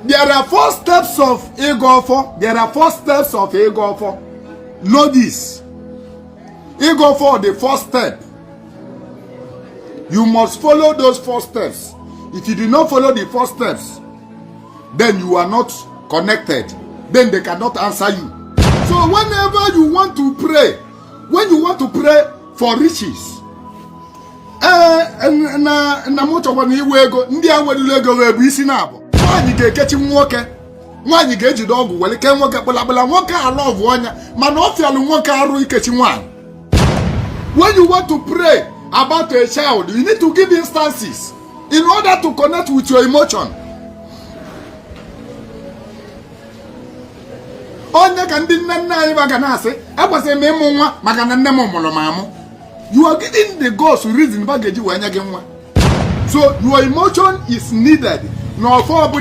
There are four steps of ịgọ ọfọ. There are four steps of ịgọ ọfọ. Know this. Ịgọ ọfọ, the first step, you must follow those four steps. If you do not follow the four steps, then you are not connected, then they cannot answer you. So whenever you want to pray, when you want to pray for riches, ee, na na m chọkwa na iwe ego, ndị a weruru ego wee bụ isi na abụ. Nwaanyị ga-ekechi nwoke, nwaanyị ga-ejide ọgwụ were kee nwoke kpụlakpụla, nwoke ala ọgwụ ọnya, mana ọ fịalụ nwoke arụ ikechi nwaanyị. When you want to pray about a child, you need to give instances in order to connect with your emotion. Onye ka ndị nne nna anyị ga na-asị, ekwesịrị m ịmụ nwa maka na nne m mụrụ m amụ. You are giving the gods reason ba ga-eji wee nye gị nwa. So your emotion is needed n'ọfọ ọbụla.